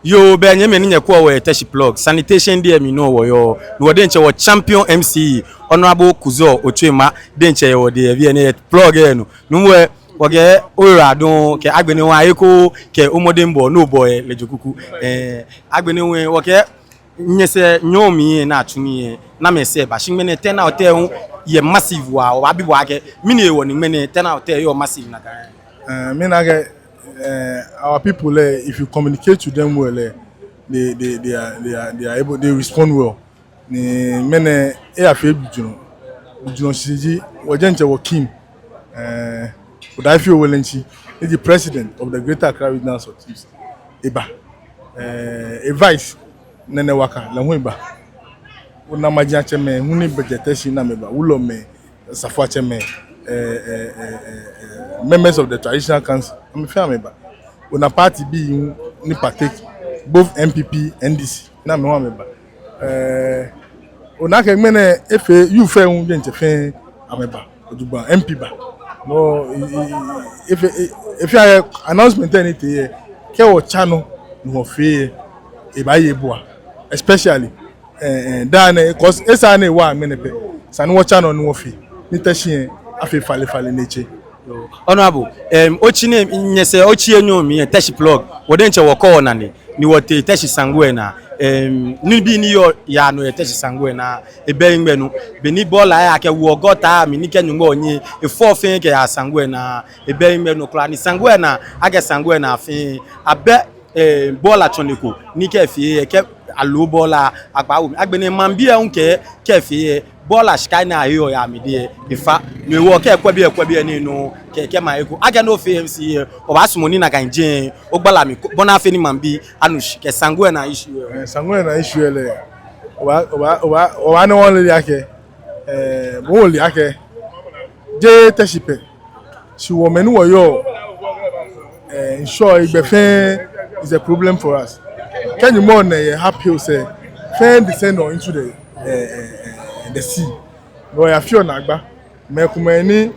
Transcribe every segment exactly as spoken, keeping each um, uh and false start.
Yoo, bɛ nyɛmɛi ni nyɛkwɛɔ wɔ yɛ Teshie Plug, sanitation deɛ mli nɔ wɔyɔɔ. Ni wɔ diɛŋtsɛ wɔ champion M C, Honourable Kuzo Ochoima, diɛŋtsɛ yɛ wɔdɛŋ yɛ biɛ nɛɛ yɛ Plug lɛ nɔ. Nuumo, wɔkɛɛ oyiwaladɔŋŋ kɛ agbɛnɛ hu ayekoo kɛ omɔdɛŋbɔɔ ni obɔ yɛ lɛ jogbaŋŋ. Ɛɛ, agbɛnɛ hu wɔkɛɛ nyɛsɛɛ nyɔɔŋ mli lɛ ni atsu nii lɛ, namɛi sɛɛ ba, shi ŋmɛnɛ turnout lɛ hu yɛ massive waa. Wɔbaabi bo akɛ mɛni hewɔ ni ŋmɛnɛ turnout lɛ yɔɔ massive nakai? Eh, mina akɛ, eh, our people lɛ, if you communicate to them well lɛ, they, they, they are, they are, they are able, they respond well. Ni ŋmɛnɛ, eyafee gbijurɔ. Gbijurɔ shishi ji, wɔ diɛŋtsɛ wɔ king, eh, Odaifio Welentsi, ni ji president of the Greater Accra Regional Authority, eba. Eh, e vice, Nene Waka, lɛ hu eba. Ona majiatsɛmɛi hu ni bɛ jɛ Teshie ni amɛba, wulɔmɛi, asafoiatsɛmɛi, eh, eh, eh, eh, eh, members of the traditional council, amɛ fɛɛ amɛba. Ona party bii hu ni partake, both N P P, N D C, ni amɛ hu amɛba. Eh, ona akɛ ŋmɛnɛ efee youth fɛɛ hu diɛŋtsɛ fɛɛ amɛba, ojogbaŋŋ, M P ba. No, i, i, i, efee, e, efee akɛ announcement lɛ ni tee lɛ, kɛ wɔtsa nɔ ni wɔfee lɛ, ebaaye ebua. Especially, eh, eh, daa nɛɛ, 'cause esaaa ni ewa ŋmɛnɛ pɛ, esa ni wɔtsa nɔ ni wɔfee, ni Teshie lɛ afee falefale ni etse. Honourable, em, otsi nɛɛ, nyɛsɛɛ otsi enyɔ mli lɛ, Teshie Plug, wɔ diɛŋtsɛ wɔkɔ wɔnane, ni wɔtee Teshie Sango lɛ naa. Em, nibii ni yɔɔ yaa nɔ yɛ Teshie Sango lɛ naa, ebɛ hiŋmɛi nɔ. Beni bɔɔla lɛ akɛwoɔ gɔta mli ni kɛ Nyɔŋmɔ nyɛ, efɔ fɛɛ kɛyaa Sango lɛ naa, ebɛ hiŋmɛi nɔ kwraa. Ni Sango lɛ naa, akɛ Sango lɛ naa fɛɛ, abɛ, eh, bɔɔla tsɔne ko ni kɛ efee lɛ, kɛ alo bɔɔla, akpa wo mli. Agbɛnɛ maŋbii lɛ hu kɛɛ kɛ efee lɛ, bɔɔla shika ni aheɔ yɛ amɛdɛŋ lɛ, efa. No hewɔ kɛ ekwɛ biɛ, ekwɛ biɛ ni no kɛ, kɛ maŋ eko. Akɛni ofee M C lɛ, obaasumɔ ni nakai jeŋ ogbala mli ko, bɔ ni afee ni maŋbii anu shishi kɛ Sango lɛ naa issue lɛ. Eh, Sango lɛ naa issue lɛ, oba, oba, oba, oba ni wɔle akɛ, eh, bo ole akɛ, jeee Teshie pɛ. Shi wɔ mɛi ni wɔyɔɔ, eh, ŋshɔ hegbɛ fɛɛ is a problem for us. Kɛ Nyɔŋmɔ na yɛ Harp Hills lɛ, fɛɛ descend on into the, eh, eh, eh, the sea. No wɔyafeɔ naagba. Mɛi komɛi ni,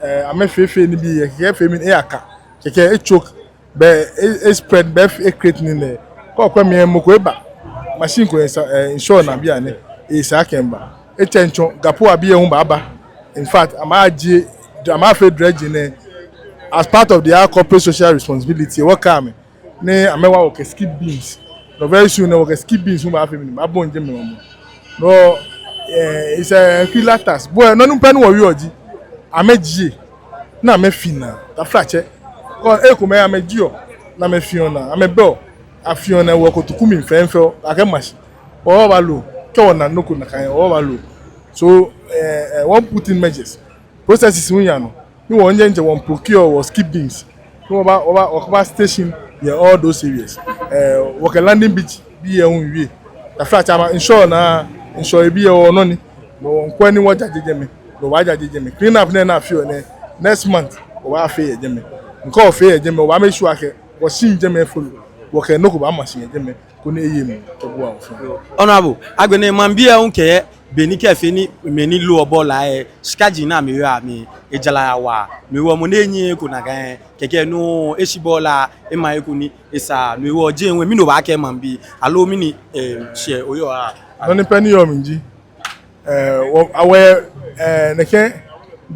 eh, amɛfeefee nibii lɛ, kɛkɛ efee mli ni eyaka, kɛkɛ e-choke, bɛ e, e-spread, bɛ e create nii nɛɛ. Kɛ okwɛ mli lɛ, mɔ ko eba, machine ko yɛ sa, eh, ŋshɔ naa bianɛ, esa akɛ eba. Etsɛŋ tsɔ, Gapu abii lɛ hu baaba. In fact, amɛaajie, amɛaafee dredging nɛɛ as part of their corporate social responsibility, wɔkɛɛ amɛ ni amɛwa wɔ kɛ skip bins. No very soon nɛɛ wɔ kɛ skip bins hu baafee mli ni baabɔi jɛmɛ mɔ. No, eh, it's a key latas. Bo lɛ, nɔ ni pɛ ni wɔwieɔ ji, amɛjie, ni amɛfi naa, taflatsɛ. Kɛ ekomɛi amɛjieɔ, ni amɛfiɔ naa, amɛbɛɔ, afiɔ naa, wɔ kotoku mli fɛɛ fɛɛ, akɛ mashi. Wɔbaalo, kɛ wɔna nɔ ko nakai, wɔbaalo. So, eh, eh, wɔ put in measures. Processes hu yaa nɔ. Ni wɔ diɛŋtsɛ wɔ procure wɔ skip bins. Ni wɔba, wɔba, wɔkɛba station yɛ all those areas. Eh, wɔkɛ landing beach bii lɛ hu wie. Taflatsɛ amɛ ŋshɔ naa, ŋshɔ hebii lɛ wɔnɔ ni. No wɔmiikwɛ ni wɔjaje jɛmɛ. No wɔbaajaje jɛmɛ. Clean up nɛɛ ni afeɔ nɛɛ, next month wɔbaafee yɛ jɛmɛ. Ni kɛ wɔfee yɛ jɛmɛ, wɔbaa make sure akɛ wɔshi jɛmɛ efolo. Wɔkɛ nɔ ko baama shi yɛ jɛmɛ koni eye emuu kɛbua wɔ fɛɛ. Honourable, agbɛnɛ maŋbii lɛ hu kɛɛ, beni kɛ efee ni mɛi ni loɔ bɔɔla lɛ, shika ji ni amɛyɔɔ amɛ, ejara wa. No hewɔ mɔ ni enyiɛ eko nakai, kɛkɛ no eshi bɔɔla, ema eko ni esa. No hewɔ jeee ŋwɛ, mɛni obaakɛɛ maŋbii, aloo mɛni, eh, shɛɛ oyɔɔ ha? Nɔ ni pɛ ni yɔɔ mli ji, eh, wɔ, awɛ, eh, nɛkɛ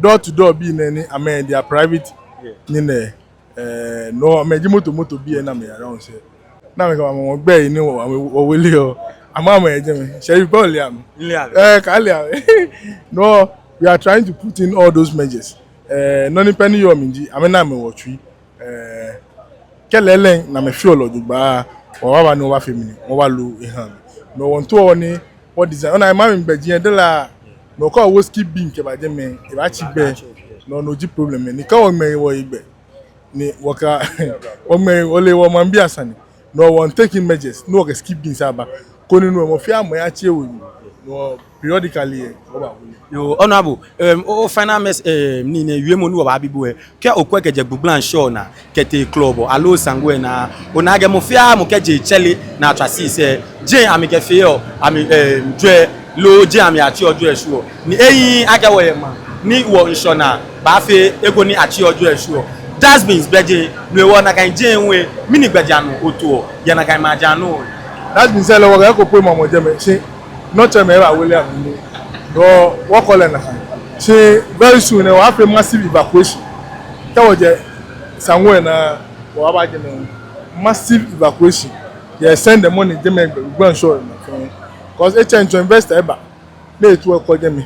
door to door bii nɛɛ ni amɛ their private nii nɛɛ, eh, no amɛji moto moto bii lɛ ni amɛ around sɛɛ. Ni amɛkɛ amɛ gbɛi ni wɔ, wɔ, wɔwele lɛ. Amɛ amɛ yɛ jɛmɛ. Sheriff, bo ole amɛ? Mile amɛ. Eh, kaale amɛ. No, we are trying to put in all those measures. Eh, nɔ ni pɛ ni yɔɔ mli ji, amɛna amɛwɔtsui. Eh, kɛ lɛɛlɛŋ ni amɛfeɔ lɛ jogbaŋŋ, wɔbaaba ni wɔbaafee mɛni, wɔbaalo eha amɛ. No wɔmiitao ni wɔ design. Ona, ema mi gbɛ ji yɛ dela. No kɛ owo skip bin kɛba jɛmɛ, ebaatsi gbɛ. No, no ji problem lɛ. Ni kɛ wɔŋmɛ wɔhe gbɛ, ni wɔka, wɔŋmɛ, ole wɔ maŋbii asane. No wɔmiitake measures, ni wɔkɛ skip bins aba. Koni no mɔ fɛɛ mɔ yatsi ewo. No periodically lɛ, wɔbaawole. Yoo, Honourable, em, o, o final mess, em, nii nɛɛ, wiemɔ ni wɔbaabi bo lɛ. Kɛ okwɛ kɛjɛ Gbugbla ŋshɔ naa kɛtee Klɔbɔ aloo Sango lɛ naa, onaa akɛ mɔ fɛɛ mɔ kɛjɛ etsɛre ni atswa sɛɛ, jeŋ amɛkɛfeɔ amɛ, em, jwɛi loo jeŋ amɛyatseɔ jwɛi shwieɔ. Ni ehiii akɛ wɔyɛ maŋ ni wɔ ŋshɔnaa baafee eko ni atseɔ jwɛi shwieɔ. Dustbins bɛ jɛi, no hewɔ nakai jɛi hu lɛ, mɛni gbɛjianɔ otoɔ yɛ nakai majianɔ? Dustbins lɛ, wɔkɛ eko pɛ mamɔ jɛmɛ, shi nɔtsɛmɛi eba wele amɛ nii. Wɔ, wɔkɔ lɛ nakai. Shi very soon lɛ, wɔbaafee massive evacuation. Kɛ wɔjɛ Sango lɛ naa, wɔbaaba jɛmɛ hu. Massive evacuation. Yɛ send the money jɛmɛ gbɛ, gbɛ ŋshɔ lɛ naa fɛɛ. 'Cause etsɛŋ tsɔ investor eba. Ni etu ekɔ jɛmɛ,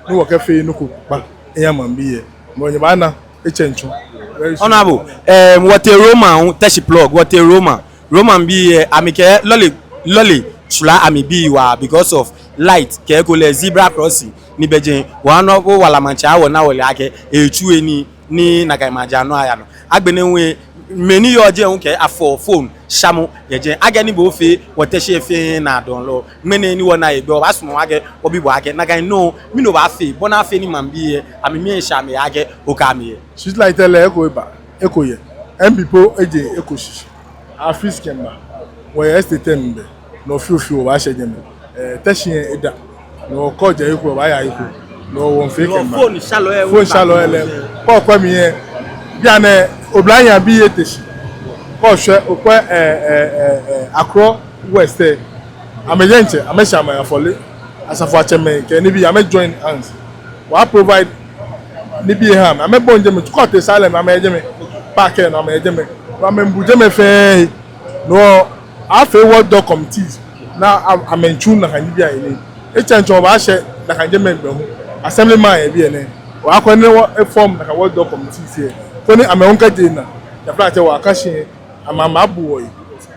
ni wɔkɛfee nɔ ko kpakpa eha maŋbii lɛ. Mɔ nyɛbaana etsɛŋ tsɔ. Very soon. Honorable, eh, wɔtee Roma hu, Teshie Plug, wɔtee Roma. Roma bii lɛ, amɛkɛɛ lɔle, lɔle tswaa amɛbii waa because of light, kɛ ekolɛ zebra crossing ni bɛ jɛi. Wɔ Honorable Wala Mantsɛ, wɔna wɔle akɛ etsu he nii, ni nakai majianɔ aya nɔ. Agbɛnɛ hu lɛ, mɛi ni yɔɔ jɛi hu kɛɛ afɔ phone shamɔ yɛ jɛi. Akɛ ni bo ofee wɔ Teshie fɛɛ naadɔlɔ. Ŋmɛnɛ ni wɔna yɛ biɛ, wɔbaasumɔ akɛ wɔbi bo akɛ nakai nɔ, mɛni obaafee bɔ ni afee ni maŋbii lɛ amɛmii ashɛ amɛhe akɛ okɛ amɛ yɛ. Street light lɛ eko eba, eko yɛ. M P po eje eko shishi. Afis kɛmiiba. Wɔyɛ estate lɛ mli bɛ. Nɔ fiofio wɔbaashɛ jɛmɛ. Eh, Teshie lɛ eda. Nɔ ko ja he ko, wɔbaaya he ko. Nɔ wɔmiifee kɛmiiba. Phone shalɔi lɛ. Phone shalɔi lɛ. Kɛ okwɛ mli lɛ, bianɛ oblahii abii lɛ yɛ Teshie. Kɛ oshwɛ, okwɛ, eh, eh, eh, eh, Accra West lɛ. Amɛdiɛŋtsɛ, amɛshɛ amɛyafɔle. Asafoatsɛmɛi kɛ nibii, amɛ join hands. Wɔbaa provide nibii aha amɛ. Amɛbɔi jɛmɛ, kɛ otee Salem, amɛyɛ jɛmɛ. Park lɛ nɔ, amɛyɛ jɛmɛ. Amɛmiibu jɛmɛ fɛɛ. No, afee ward committees ni a-, amɛmiitsu nakai nibii ahe nii. Etsɛŋ tsɔ wɔbaashɛ nakai jɛmɛ gbɛ hu. Assemblyman yɛ biɛ nɛɛ. Wɔbaakwɛ ni wɔ-, e-form nakai ward committees lɛ. Koni amɛ hu kɛjɛ naa. Taflatsɛ, wɔkã shi, amɛ, amɛbu wɔhe.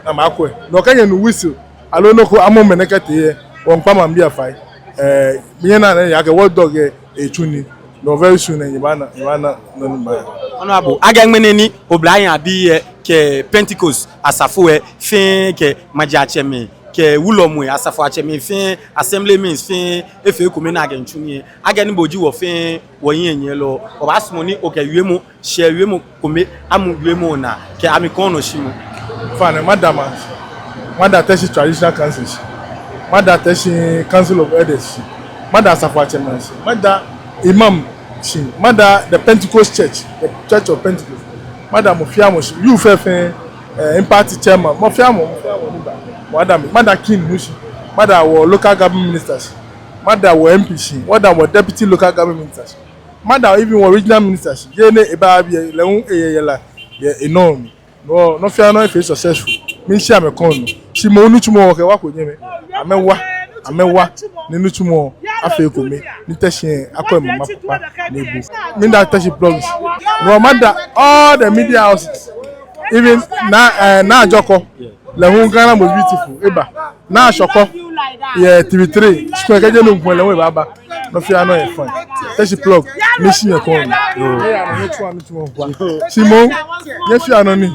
Ni amɛkwɛ. Nɔ kɛ nyɛnu whistle. Aloo nɔ ko amɔ mɛnɛ kɛtee lɛ, wɔmiikpa maŋbii afai. Eh, minyɛŋ naa nɛɛ akɛ wɔ dog lɛ etsu nii. No very soon lɛ, nyɛbaana, nyɛbaana nɔ ni baa. Honorable, akɛ ŋmɛnɛ ni oblahii abii lɛ kɛ Pentecost asafo lɛ fɛɛ kɛ majiatsɛmɛi kɛ wulɔmɛi, asafoatsɛmɛi fɛɛ, assemblymen fɛɛ, efee ekome ni akɛmiitsu nii lɛ. Akɛ ni bo ji wɔ fɛɛ wɔhiɛnyiɛlɔ, wɔbaasumɔ ni okɛ wiemɔ shɛ wiemɔ kome, amɛ wiemɔ naa, kɛ amɛkɔnɔshimɔ. Fine, mada maŋ, mada Teshie Traditional Council shi, mada Teshie Council of Elders shi, mada asafoatsɛmɛi shi, mada imam shi, mada the Pentecost Church, the Church of Pentecost, mada mɔ fɛɛ mɔ shi, youth fɛɛ fɛɛ, eh, impact chairman, mɔ fɛɛ mɔ, mɔ fɛɛ mɔ ni ba, mada mi, mada king hu shi, mada wɔ local government minister shi, mada wɔ M P shi, mada wɔ deputy local government minister shi. Mada even wɔ regional minister shi, yɛ ni eba biɛ lɛ hu eyɛ yɛla yɛ enɔ mli. Nɔ, nɔ fɛɛ nɔ efee successful. Miishi amɛ kɔŋ nɔ. Shi moŋ nitsumɔ wɔkɛɛ wɔkɔ jɛmɛ. Amɛwa, amɛwa. Ni nitsumɔ afee ekome. Ni Teshie akɔ emama kpakpa ni ebu. Miida Teshie Plug shi. Nɔ mada all the media houses. Even Naa, eh, Naa Ajɔkɔ. Lɛ hu Ghana Most Beautiful, eba. Naa Ashɔkɔ, yɛ T V three, shi kɛ kɛjɛ nɔ ŋkwɛ lɛ hu ebaaba. Nɔ fɛɛ nɔ yɛ fine. Teshie Plug, miishi nyɛ kɔŋ. Yoo. Shi moŋ, nyɛ fɛɛ nɔ ni.